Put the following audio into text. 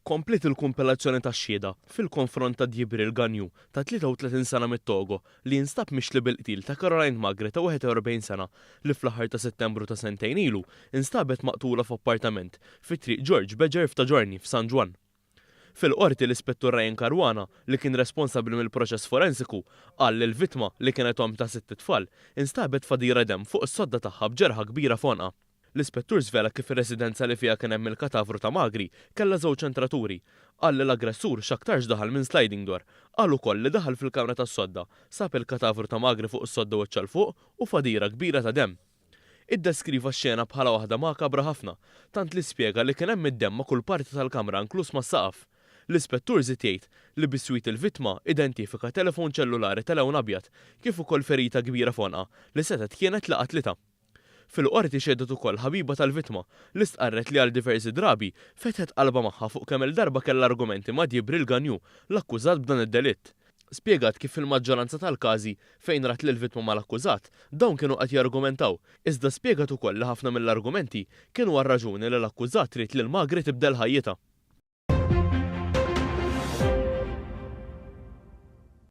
Kompliet il-kumpilazzjoni tax-xhieda fil-konfront ta' Djibril Gagnou ta' 33 sena mit-Togo li jinstab mixli bil-qtil ta' Caroline Magri ta' 41 sena li fl-aħħar ta' Settembru ta' sentejn ilu instabet maqtula f'appartament fi Triq George Beġer f'Ta' Ġorni f'San Ġwann. Fil-Qorti l-Ispettur Ryan Caruana, li kien responsabbli mill-proċess forensiku, qal li l-vittma, li kienet omm ta' sitt itfal, instabet f'għadira demm fuq is-sodda tagħha b'ġerħa kbira f'għonqha. L-Ispettur żvela kif ir-residenza li fiha kien hemm il-katavru ta' Magri kellha żewġ entraturi. Qal li l-aggressur x'aktarx daħal minn sliding door. Qal ukoll li daħal fil-kamra tas-sodda, sab il-katavru ta' Magri fuq is-sodda wiċċha 'l fuq u f'għadira kbira ta' demm. Iddeskriva x-xena bħala waħda makabra ħafna, tant li spjega li kien hemm id-demm ma' kull parti tal-kamra inkluż mas-saqaf. L-Ispettur żied jgħid li biswit il-vittma identifika telefon ċellulari ta' lewn abjad kif ukoll ferita kbira f'għonqha li setgħet kienet li qatlitha. Fil-Qorti xehdet ukoll ħabiba tal-vittma li stqarret li għal diversi drabi fetħet qalbha magħha fuq kemm-il darba kellha argumenti ma' Djibril Gagnou, l-akkużat b'dan id-delitt. Spjegat kif fil-maġġoranza tal-każi fejn rat lill-vittma mal-akkużat, dawn kienu qed jargumentaw, iżda spjegat ukoll li ħafna mill-argumenti kienu għar-raġuni li l-akkużat ried lil Magri tibdel ħajjitha.